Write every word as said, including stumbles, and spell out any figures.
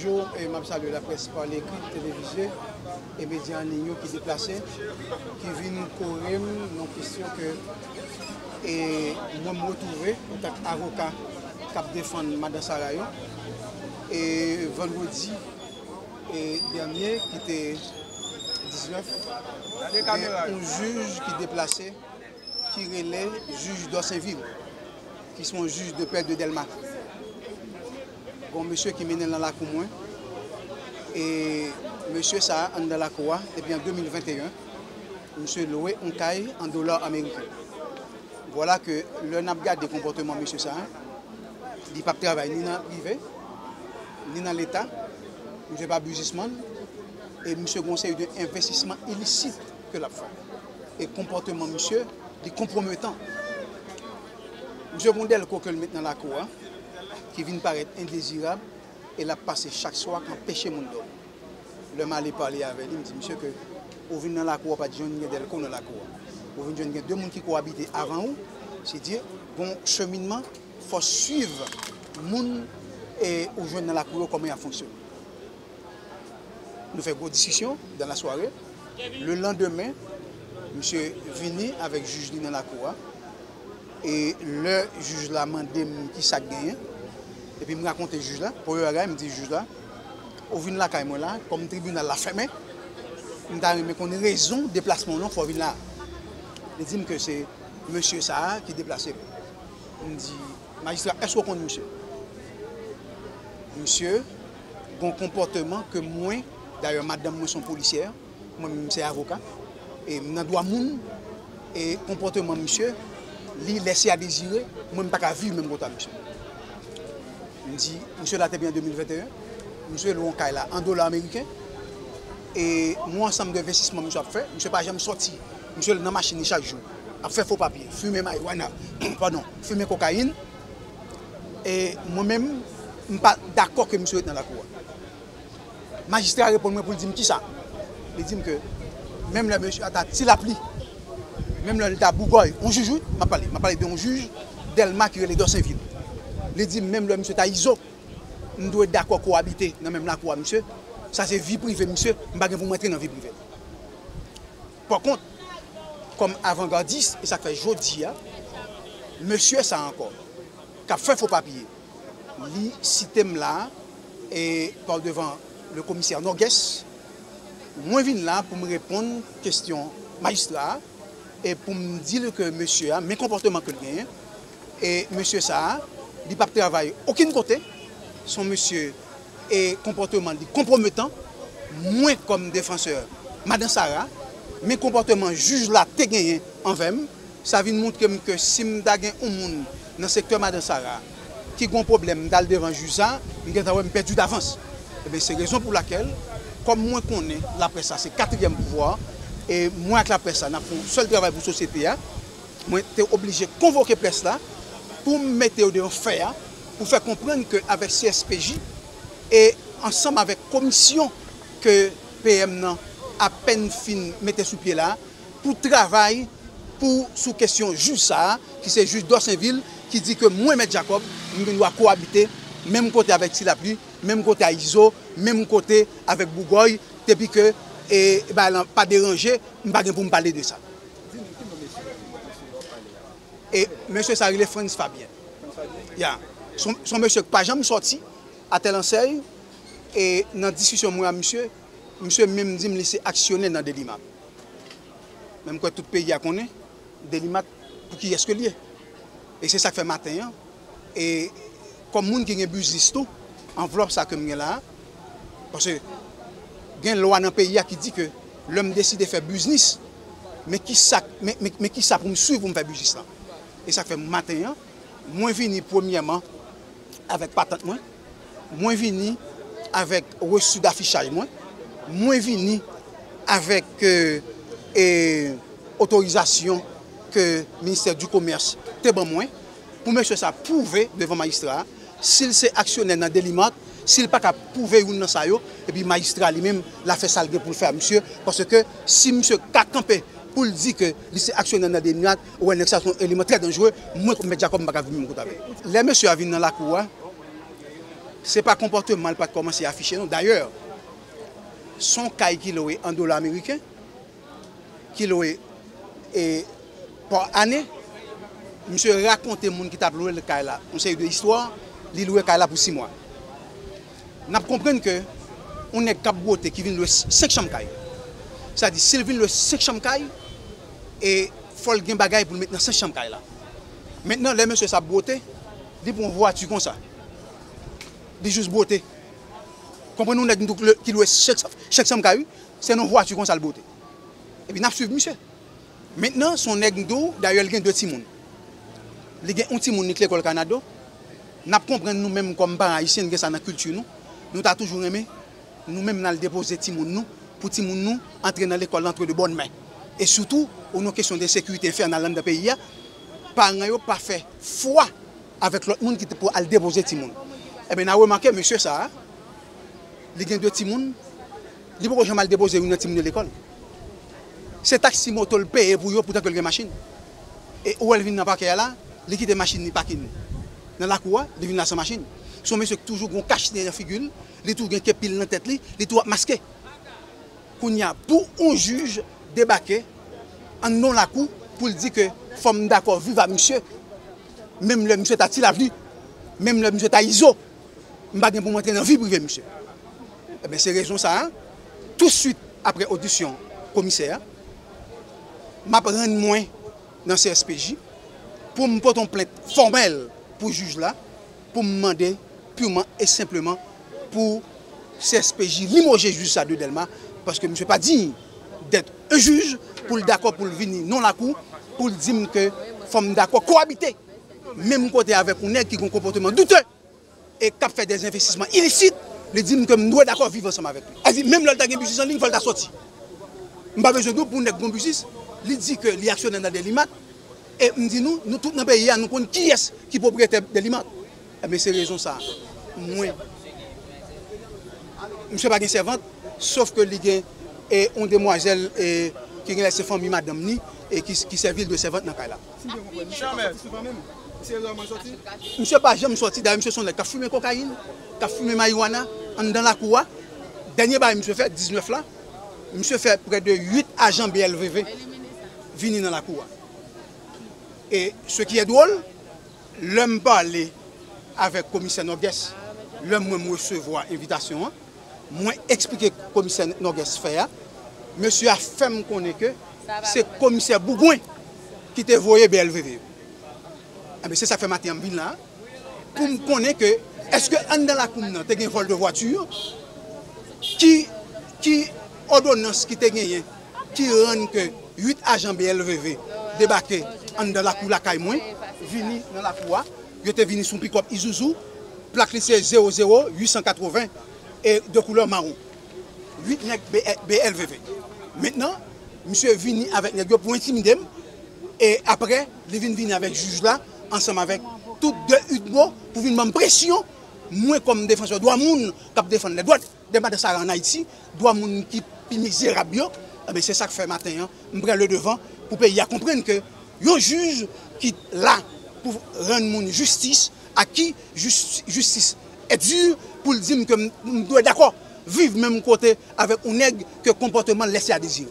Bonjou, e m ap salye laprès pa lè ekri, televize e medya an liy yo ki deplase, ki vin kore m nan kesyon ke e mwen m retwouve antank avoka k ap defann madan Sara yo. E vandredi e dènye ki te diznèf, gen yon jij ki deplase ki rele jij Dorsainville, ki se yon jij de pè de Dèlma. Gon mesye ki mennen l nan lakou mwen, e mesye sa a anndan lakou a depi an de mil venteyen, misye lwe yon kay an dola ameriken. Vwala ke lè n ap gade konpòteman mesye sa a, li p ap travay ni nan prive, ni nan Leta, misye pa biznismann, e misye gon seri de envestisman ilisit ke l ap fè. E konpòteman misye, li konpwometan. Misye gon dèlko ke l met nan lakou a, ki vin parèt endezirab, e l ap pase chak swa k anpeche moun dòmi. Lè m ale pale avè li, m di misye ke ou vin nan lakou a, pa t janm gen dèlko nan lakou a. Ou vin jwenn gen de moun ki kowabite avan ou, se di gon cheminman, fò w swiv moun e ou jwenn nan lakou yo kòman y ap fonksyone. Nou fè gwo diskisyon dans la soirée. Le lendemain, misye vini avèk jij li nan lakou a. E lè jij la mande m ki sa k genyen, epi m rakonte jij la, premye bagay, m di jij la, ou vin lakay mwen la, kòm tribinal la fèmen, m ta renmen konn rezon deplasman w lan fè w vin la. Li di m ke se mesye sa a ki deplase m. M di, majistra, èske w konn misye? Misye gon konpòteman ke mwen, dayè madanm mwen se yon polisyè, mwen menm se avoka, e m nan dwa moun, e konpòteman misye, li lèse a dezire, mwen m pa ka viv menm kote a misye. M di, misye la te byen an de mil venteyen, misye lwe yon kay la an dola ameriken, e yon ansanm de envestisman misye ap fè, misye pa janm sòti, misye nan machin li chak jou, ap fè fo papye, fimen mariwana, padon, fimen kokayin, e mwen menm, m pa dakò ke misye ret nan lakou a. Majistra a reponn mwen pou l di m kisa. Li di m ke menm lè mesye a ta Ti Lapli, menm lè l ta Bougòy, yon jij wi, m ap pale, m ap pale de yon jij Dèlma ki rele Dorsainville. Li di m menm lè misye ta Izo, m dwe dakò kowabite nan menm lakou a misye. Sa se vi prive misye, m pa gen pou m rantre nan vi prive l. Pakont, kòm avangadis, e sa k fè jodi a, mesye sa a ankò, k ap fè fo papye, li site m la, e pa devan le komisè Nògès, mwen vin la pou m reponn kesyon majistra a, e pou m di l ke mesye a, men konpòteman ke l genyen, e mesye sa a, li p ap travay okenn kote, se yon mesye, e konpòteman li konpwometan, mwen kòm defansè madan Sara, men konpòteman jij la te genyen anvè m, sa vin montre m ke si m ta gen yon moun nan sektè madan Sara ki gon pwoblèm, m t al devan jij sa, m gentan wè m pèdi davans. Ebyen, se rezon pou lakèl, kòm mwen konnen laprès la se katriyèm pouvwa, e mwen ak laprès la, n ap fè yon sèl travay pou sosyete a, mwen te oblije konvoke près la pou m mete yo devan fè a, pou fè konprann ke avèk C S P J e ansanm avèk komisyon ke P M nan apèn fin mete sou pye la, pou travay pou sou kesyon jij sa a, ki se jij Dorsainville, ki di ke mwen, Mèt Jacob, m gen dwa kowabite menm kote avèk Ti Lapli, menm kote a Izo, menm kote avèk Bougòy, depi ke e, bagay lan pa deranje, m pa gen pou m pale de sa. E mesye sa rele Frantz Fabien. Ya. Se yon, se yon mesye k pa janm sòti a Tèlansèy, e nan diskisyon mwen ak misye, misye menm di m li se aksyonè nan Delimat. Men m kwè tout peyi a konnen Delimat pou kiyès ke l ye. E se sa k fè maten an, e kòm moun ki gen biznis tou, anvlòp sa ke m gen la a, paske gen lwa nan peyi a ki di ke lè m deside fè biznis, men kisa, men, men, men kisa pou m swiv pou m fè biznis lan. E sa k fè maten an, mwen vini premyèman avèk patant mwen, mwen vini avèk resi dafichaj mwen, mwen vini avèk, e, e, otorizasyon ke Ministè di Komès te ban mwen, pou mesye sa pwouve devan majistra a, si l se aksyonè nan Delimat, si l pa ka pwouve youn nan sa yo, epi majistra li menm, l a fè sa l gen pou l fè a misye, paske si misye ka kanpe pou l di ke li se aksyonè nan Delimat, ou wè nèg sa se yon eleman trè danjere, mwen kòm Mèt Jacob m pa ka viv menm kote avè l. Lè mesye a vin nan lakou a, Se pa konpòteman l pa t kòmanse afiche non. Dayè, se yon kay ki lwe an dola ameriken, ki lwe e, pa ane. Misye rakonte moun ki t ap lwe l kay la yon seri de istwa, li lwe kay la pou sis mwa. N ap konprann ke yon nèg k ap bwote ki vin lwe senk chanm kay. Sa di, si l vin lwe senk chanm kay, e fò l gen bagay pou l met nan senk chanm kay la. Mentnan, lè mesye sa ap bwote, li pran yon vwati konsa. Li jis bwote. Konprann yon nèg ki lwe senk chanm kay, wi, se nan yon vwati konsa l bwote. Epi n ap swiv misye. Mentnan, se yon nèg m di w, dayè l gen de timoun. Li gen yon timoun li k lekòl Kanada. N ap konprann nou menm kòm paran ayisyen, n gen sa nan kilti nou. Nou ta toujou renmen, nou menm n al depoze timoun nou, pou timoun nou antre nan lekòl antre de bòn men. E sitou, ou nan kesyon de sekirite enfènal anndan peyi a, paran yo pa fè fwa avèk lòt moun ki te pou al depoze timoun. Ebyen, n a remake mesye sa a, li gen de timoun, li poko janm al depoze youn nan timoun yo lekòl. Se taksi moto l peye pou yo, poutan ke l gen machin. E ou wè l vin nan pakè a la, li kite machin li pake nan lakou a, li vin la san machin. Se yon mesye ki toujou gen yon kach nè nan figi l, li toujou gen kepi l nan tèt li, li toujou ap maske. Kounye a, pou yon jij debake anndan yon lakou pou l di ke fò m dakò viv a misye, menm lè misye ta Ti Lavni, menm lè misye ta Izo, m pa gen pou m antre nan vi prive misye. Ebyen, se rezon sa a, touswit apre odisyon komisè a, m ap rann mwen nan C S P J pou m pote yon plent fòmèl pou jij la, pou m mande pirman e senpleman pou C S P J limoje jij sa de Dèlma, paske misye pa diy dèt yon jij pou l dakò pou l vini nan lakou, pou l di m ke fò m dakò koabite menm kote avèk yon nèg ki gen yon konpòteman doute e k ap fè de envestisman ilisit, li di m ke m dwe dakò viv ansanm avèk li. Sa di, menm lè l ta gen biznis an liy, fò l ta sòti. M pa bezwen di w pou nèg gon biznis, li di ke li aksyonè nan Delimat, e m di nou, nou tout nan peyi a, nou konn kiyès ki pwopriyetè Delimat. Ebyen, se rezon sa a. Mwen, misye pa gen sèvant, sof ke li gen e, yon demwazèl e, ki genlè se fanmi madanm ni e ki, ki sèvi l de sèvant nan kay la. Si m byen konprann, misye pa sòti souvan menm? Misye pa janm sòti, dayè misye se yon nèg k ap fimen kokayin, k ap fimen mariwana anndan lakou a. Dènye bagay misye fè, diznèf la, misye fè prè de uit ajan B L V V vini nan lakou a. E ce qui est drôle, lè m pale avèk komisè Nògès, lè mwen m resevwa envitasyon an, mwen eksplike komisè Nògès fè a, mesye a fè m konnen ke se komisè Bougwen ki te voye B L V V yo. Enben, se sa k fè maten an m vin la a, pou m konnen ke èske anndan lakou m nan te gen vòl de vwati, ki, ki òdonans ki te genyen ki rann ke uit ajan B L V V debake anndan lakou lakay mwen, vini nan lakou a. Yo te vini sou pikòp Isuzu, plak li se zewo zewo uit san katreven e de koulè mawon. Uit nèg B L V V. Mentnan, misye vini avèk nèg yo pou entimide m, e apre, li vin vini avèk jij la, ansanm avèk tout de UDMO, pou vin ban m presyon, mwen kòm defansè dwa moun k ap defann lè dwa de madan Sara ann Ayiti, dwa moun ki pi mizerab yo, enben, se sa k fè maten an, m pran le devan pou peyi a konprann ke yon jij ki la pou rann moun jistis, a ki jis-, jistis est due, pou l di m ke m, m dwe dakò viv menm kote avèk yon nèg ke konpòteman l lèse a dezire.